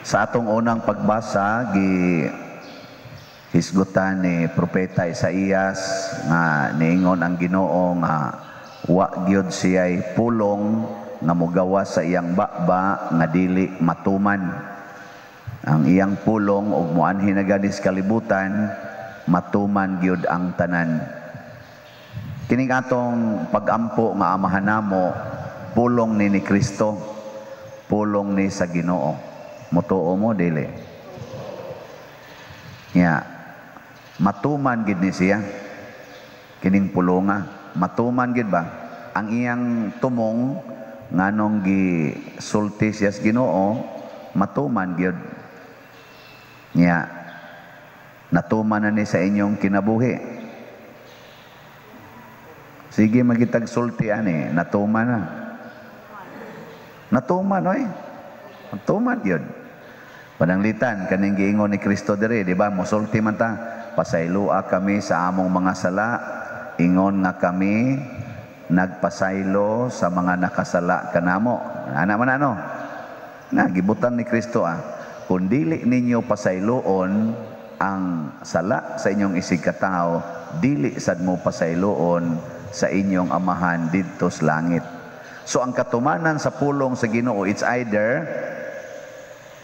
Sa atong unang pagbasa, gi hisgutan ni Propeta Isaías nga niingon ang Ginoo nga wa gyud siya'y pulong nga mogawas sa iyang baba nga dili matuman. Ang iyang pulong og moanhi na gani sa kalibutan, matuman gyud ang tanan. Kining atong pagampo nga Amahan Namo, pulong ni Kristo, pulong ni sa Ginoo. Mutuo mo, dili? Nya, matuman gid ni siya. Kining pulonga, matuman gid ba? Ang iyang tumong nganong gi sulti siya sa Ginoo, matuman gyud. Nya, natuman na ni sa inyong kinabuhi. Sige, magitag sulti ani, natuman na. Natuman oy. Natuman gyud. Pananglitan kaning giingon ni Kristo diri, di ba? Mosulti man ta, "Pasayloa kami sa among mga sala, ingon nga kami nagpasaylo sa mga nakasala kanamo." Ana man ano? Na gibutan ni Kristo ah. Kung dili ninyo pasayloon ang sala sa inyong isig katawo, dili sad mo pasayloon sa inyong Amahan didto sa langit. So ang katumanan sa pulong sa Ginoo, it's either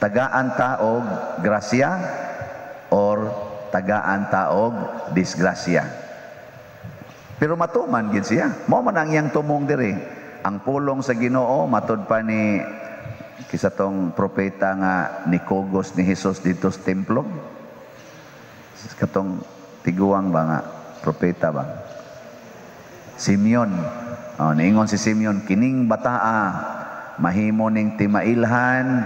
tagaan ta og grasya or tagaan ta og disgrasya. Pero matuman gid siya. Mao man ang iyang tumong diri. Ang pulong sa Ginoo, matud pa ni kisa tong propeta nga nikugos ni Jesus dito sa templo. Katong tiguang ba nga propeta ba? Simeon. Oh, niingon si Simeon, "Kining bataa mahimo ning timailhan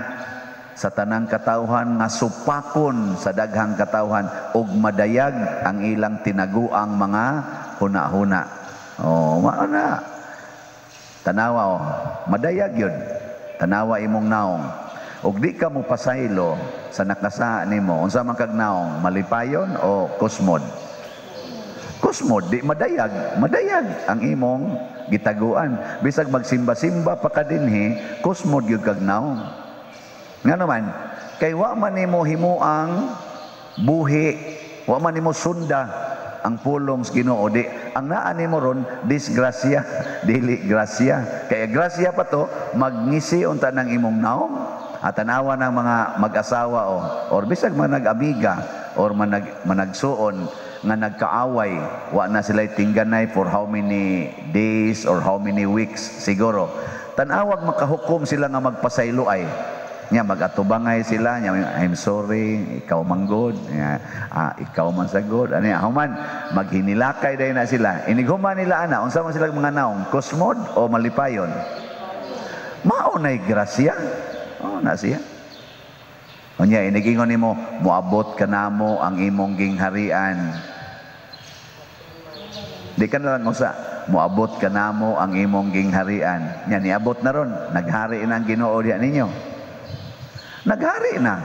sa tanang katawhan nga supakon sa daghang katawhan ug madayag ang ilang tinaguang mga huna-huna." Oh, mao na. Tanawa oh, madayag yun. Tanawa imong naong. Ug di ka mo pasaylo sa nakasala nimo, unsa man kag naong, malipayon o kusmod? Kusmod, di madayag, madayag ang imong gitaguan. Bisag magsimba-simba pa ka dinhi, kusmod gyud kag naong. Nga naman, kay wa man nimo himuang buhi, wa man nimo sunda ang pulong sa Ginoo. Di ang naa nimo ron disgrasya, dili grasya. Kaya grasya pa to, magngisi unta ng imong naong. At tanawa ng mga mag-asawa o or bisag mga nag-amiga or managsuon nga nagkaaway, wa na sila tingganay for how many days or how many weeks siguro. Tanawag makahukom sila nga magpasaylo ay. Nya mag-atubangay sila, nya, "I'm sorry, ikaw man gud," nya, "Ah, ikaw man sagod." Ani human maghinilakay dayon na sila. Inighuman nila ana, unsa man sila mga naong, kusmod o malipayon? Mao nay grasya. Oh, na siya. Unya inigingon nimo, "Moabot kanamo ang imong gingharian." Di ka na lang usa, "Moabot kanamo ang imong gingharian." Nya niabot na ron, naghari na ang Ginoo diha ninyo. Naghari na.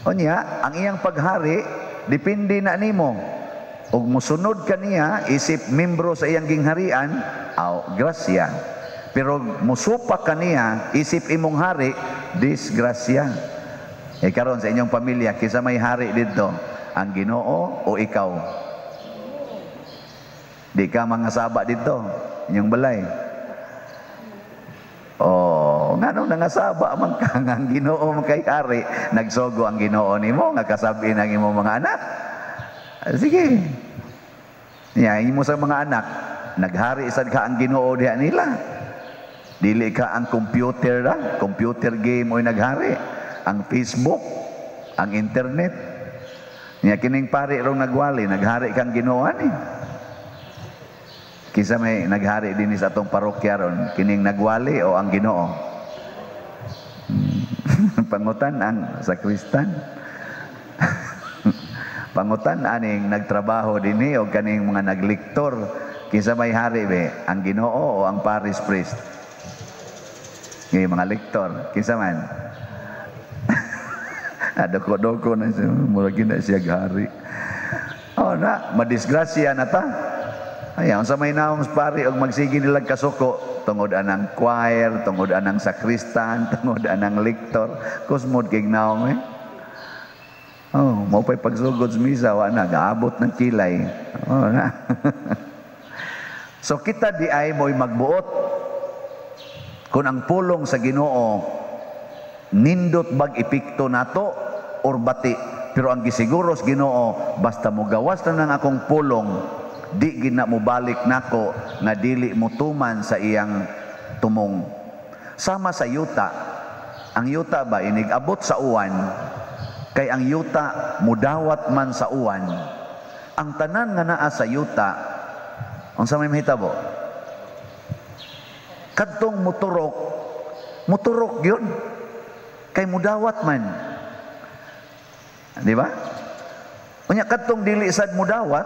Unya, ang iyang paghari depende na nimo. Ug musunod ka niya isip membro sa iyang gingharian, aw grasya. Pero musupak ka niya isip imong hari, disgrasya. Eh karon sa inyong pamilya, kinsa may hari dito, ang Ginoo o ikaw? Di ka mga saba dito, inyong balay. Oh, ngano nangasaba man ka nga ang Ginoo man kay hari, nagsugo ang Ginoo nimo nga kasabi ng imong mga anak. Sige. Ya, imo sa mga anak, naghari sad ka ang Ginoo diha nila. Dili ka ang computer ra, computer game oy naghari, ang Facebook, ang internet. Nya kining pari rong nagwali, naghari kang Ginoo ani. Kinsa may naghari din sa atong parokya ron, kining nagwali o ang Ginoo? Pangutan ang sakristan. Pangutan aning nagtrabaho dinhi o kaning mga nagliktor, kinsa may hari be, ang Ginoo o ang parish priest? Ngayon mga lektor, kinsa man? Doko-doko na siya, murag na siya hari. Oh na, madisgrasya na ta. Ay, unsa may naong sa pari og magsige nila kasuko tungod anang choir, tungod anang sakristan, tungod anang lector, kusmod kay naong eh. Oh, mao pa'y pagsugod sa misa, wa na gaabot ng kilay. Oh, na. So kita di ay mo'y magbuot kung ang pulong sa Ginoo nindot bag epekto nato or bati. Pero ang gisiguro sa Ginoo, basta mo gawas na ng akong pulong, di gina mo balik nako nga dili mo tuman sa iyang tumong. Sama sa yuta. Ang yuta ba inig abot sa uwan, kay ang yuta mudawat man sa uwan. Ang tanan nga naa sa yuta, unsa may mahitabo? Kadtong muturok, muturok yun. Kay mudawat man. Di ba? Unya kadtong dili sad mudawat,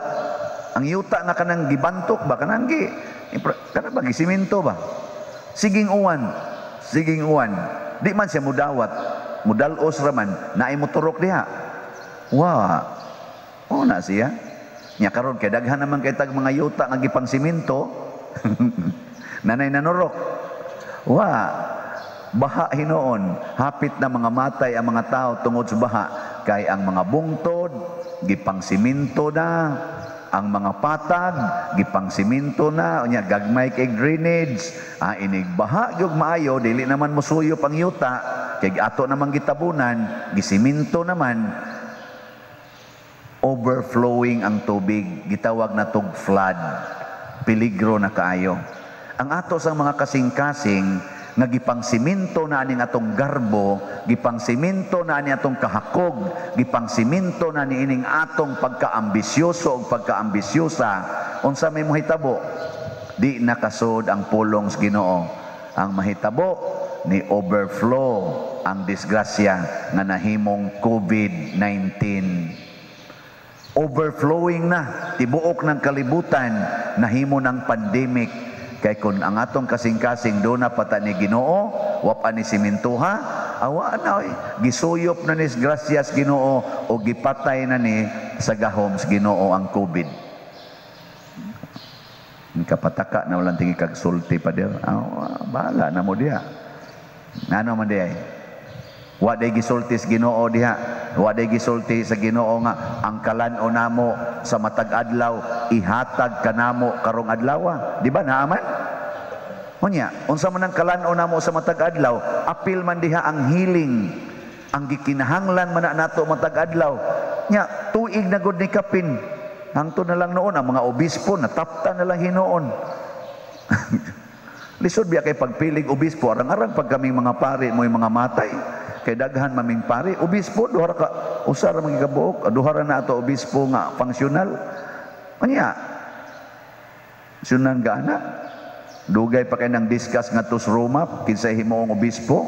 ang yuta nga kanang gibantok ba, kanang gi kanang ba gisiminto ba? Siging uwan, siging uwan. Di man siya mudawat, mudalos ra man, naay muturok diha. Wa. O na siya. Nya karon kay daghan naman kay tag mga yuta nga gipang siminto. Nanay nanurok. Wa. Baha hinuon, hapit na mga matay ang mga tao tungod sa baha kay ang mga bungtod gipang siminto na, ang mga patag gipang siminto na, unya gagmay kay drainage, inig baha gyud maayo dili naman mosuyop ang yuta kay ato namang gitabunan, gisiminto naman, overflowing ang tubig, gitawag na tog flood. Peligro na kaayo. Ang ato sa mga kasing-kasing nga gipang siminto na aning atong garbo, gipang siminto na ani atong kahakog, gipang siminto na ni ining atong pagkaambisyoso o pagkaambisyosa, unsa may mahitabo? Di nakasod ang pulong sa Ginoo. Ang mahitabo ni overflow ang disgrasya nga nahimong COVID-19. Overflowing na tibuok ng kalibutan, nahimo ng pandemic. Kay kun ang atong kasing-kasing do na pata ni Ginoo, wa pa ni simintuha, awa na oy, gisuyop na ni grasyas Ginoo o gipatay na ni sa gahom sa Ginoo ang COVID. Kapataka na walang tingi kag sulti pa dir. Ah, bahala na mo diha. Ngano man diay? Wa day gisulti sa Ginoo diha. Wa day gisulti sa Ginoo nga ang kalan-o namo sa matag adlaw ihatag kanamo karong adlaw. Di ba naaman? Unya, unsa man ang kalan-o namo sa matag adlaw, apil man diha ang healing. Ang gikinahanglan man na nato matag adlaw. Nya, tuig na gud ni kapin. Hangtod na lang noon ang mga obispo natapta na lang hinuon. Lisod biya kay pagpilig obispo, arang-arang pag kaming mga pari mo'y mga matay. Kay daghan maming pari, obispo duha ra ka usa ra magikabuok, duha ra na ato obispo nga functional. Unya, sunan gana. Dugay pa kay nang discuss nga sa Roma kinsay himuong obispo.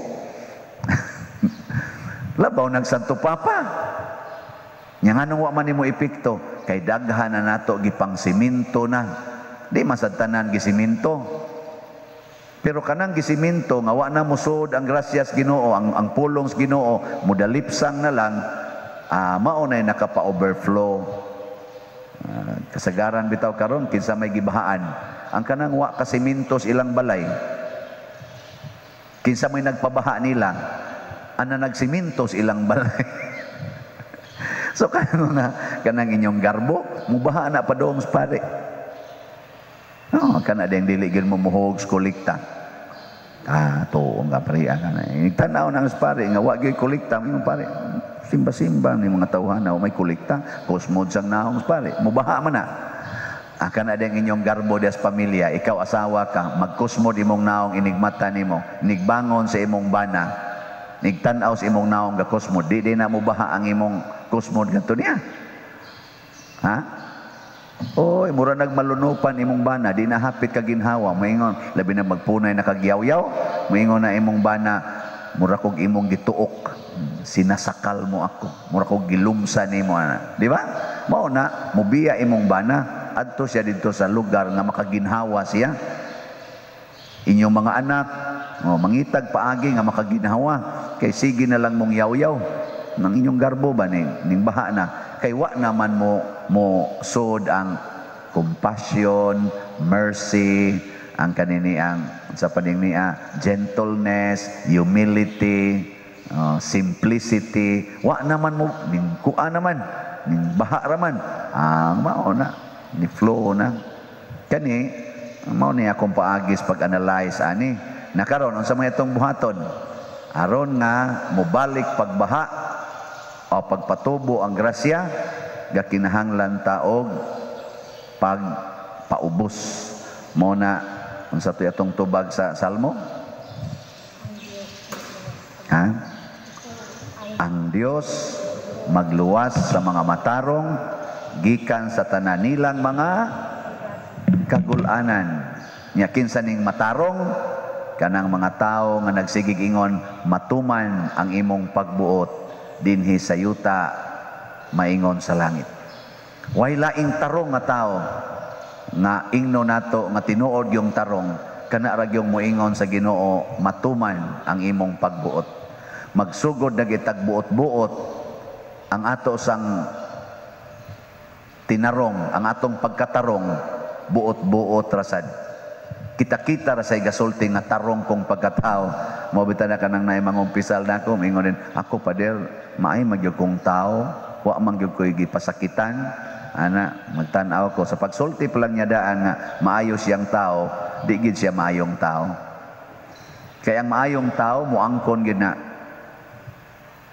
Labaw nag Santo Papa. Nya nganong wa man nimo epekto? Kay daghan na nato gipang siminto na. Di masad tanan gisiminto. Pero kanang gisiminto nga wa na mosud ang grasyas Ginoo, ang pulong sa Ginoo, mudalipsang na lang, mao nay nakapa-overflow. Kasagaran bitaw karon kinsa may gibahaan. Ang kanang wa kasiminto sa ilang balay. Kinsa may nagpabaha nila, ana nagsiminto sa ilang balay. So kanang nga kanang inyong garbo, mubaha na padong sa pare. No, kana ding dili gyud mo muhog sa kolekta. Tuong nga pare kana. Tanaw nang sa pare nga wa gyud kolekta, imong pare. Simba-simba ni mga tawhana may kolekta, kusmod sang naong sa pare, mubaha man na. Kana ding inyong garbo des pamilya, ikaw asawa ka, magkusmod imong naong inigmata nimo, nigbangon sa imong bana, nigtan-aw sa imong naong gakusmod, di di na mubaha ang imong kusmod ganto niya. Ha? Oy, mura nagmalunupan imong bana, di na hapit ka ginhawa, moingon, labi na magpunay na kagyaw-yaw, moingon na imong bana, mura kog imong gituok, sinasakal mo ako, mura kog gilumsa nimo ana. Di ba? Mao na mubiya imong bana, adto siya didto sa lugar nga makaginhawa siya. Inyong mga anak, oh, mangitag paagi nga makaginhawa, kay sige na lang mong yaw-yaw ng inyong garbo ba ning baha na, kay wa naman mo mo sod ang Compassion, mercy, ang kanini, ang sa paning niya, gentleness, humility, simplicity. Wa naman mo ning kuha naman, ning baha raman. Ang mao na ni flow na. Kani mao ni akong paagis pag-analyze ani. Na karon, unsa may atong buhaton aron nga mobalik pagbaha o pagpatubo ang grasya? Gakinahanglan ta og pagpaubos mo na. Unsa to'y atong tubag sa Salmo, ha? Ang Dios magluwas sa mga matarong gikan sa tanan nilang mga kagulanan. Nya kinsa ning matarong? Kanang mga tao nga nagsigig ingon, "Matuman ang imong pagbuot dinhi sa yuta maingon sa langit." Way laing tarong nga tao nga ingno nato nga tinuod yung tarong, kana ra gyung moingon sa Ginoo, "Matuman ang imong pagbuot." Magsugod na gitag buot-buot ang ato sang tinarong, ang atong pagkatarong, buot-buot rasad. Kita-kita ra say gasulti nga tarong kong pagkatao. Mo bitaw na kanang naay mangumpisal nako, mingon din, "Ako, Pader, maay magyud kong tao, wa man gyud ko'y gipasakitan." Ana, magtan-aw ko sa pagsulti pa lang niya daan nga maayo siyang tao, di gid siya maayong tao. Kaya ang maayong tao moangkon gid na,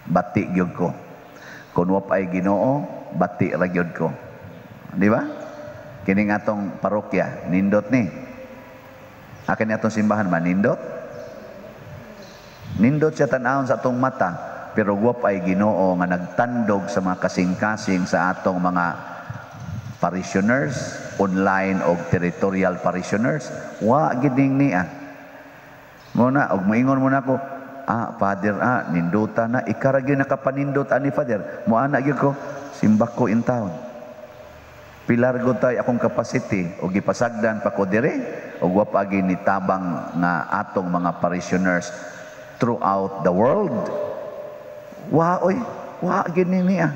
"Bati gyud ko. Kung wa ay Ginoo, bati ra gyud ko." Di ba? Kining atong parokya, nindot ni. Akin ni atong simbahan man nindot. Nindot siya tan-awon sa atong mata, pero wa ay Ginoo nga nagtandog sa mga kasing-kasing sa atong mga parishioners, online o territorial parishioners, wa gid ning niya. Mo na og moingon mo na ako, "Ah, Father, ah, ninduta na ikaw ra gyud nakapanindot ani, Father." Mo ana gyud ko, simbak ko in town. Pilargo tay akong capacity og gipasagdan pa ko dire og wa pa ni tabang nga atong mga parishioners throughout the world. Wa oy, wa gid ni niya.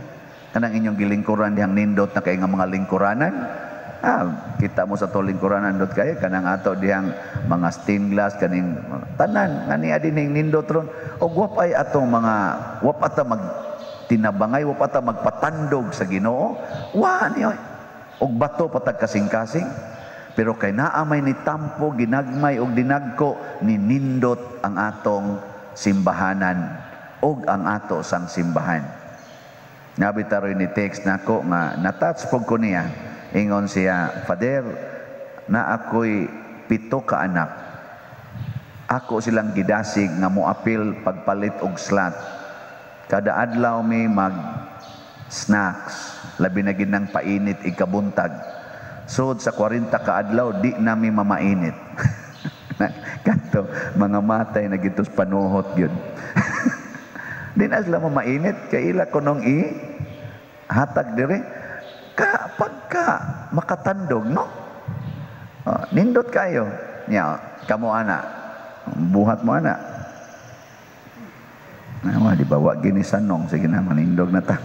Kanang inyong gilingkuran dihang nindot na kay nga mga lingkuranan. Ah, kita mo sa to lingkuranan nindot kayo kanang ato dihang mga stained glass, kaning tanan nga niya dining nindot ron. Og wa pa ay atong mga wa pa ta mag tinabangay, wa pa ta magpatandog sa Ginoo. Wa ni oy. Og bato patag kasing-kasing. Pero kay naa may ni tampo, ginagmay og dinagko, ni nindot ang atong simbahanan og ang ato sang simbahan. Nabi taroy ni text nako nga natouch pug ko niya. Ingon siya, "Father, na ako'y pito ka anak. Ako silang gidasig nga moapil pagpalit og slot. Kada adlaw mi mag snacks, labi na gid nang painit ikabuntag. Sud sa 40 ka adlaw, di nami mamainit." Kato, mga matay na gitos panuhot yun. Di na sila mamainit, kay ila kunong i hatag dire. Ka, pagka makatandog, no? Oh, nindot kayo. Nya, kamo ana. Buhat mo ana. Nawa, di ba, wa gini sanong. Sige na, manindog na ta.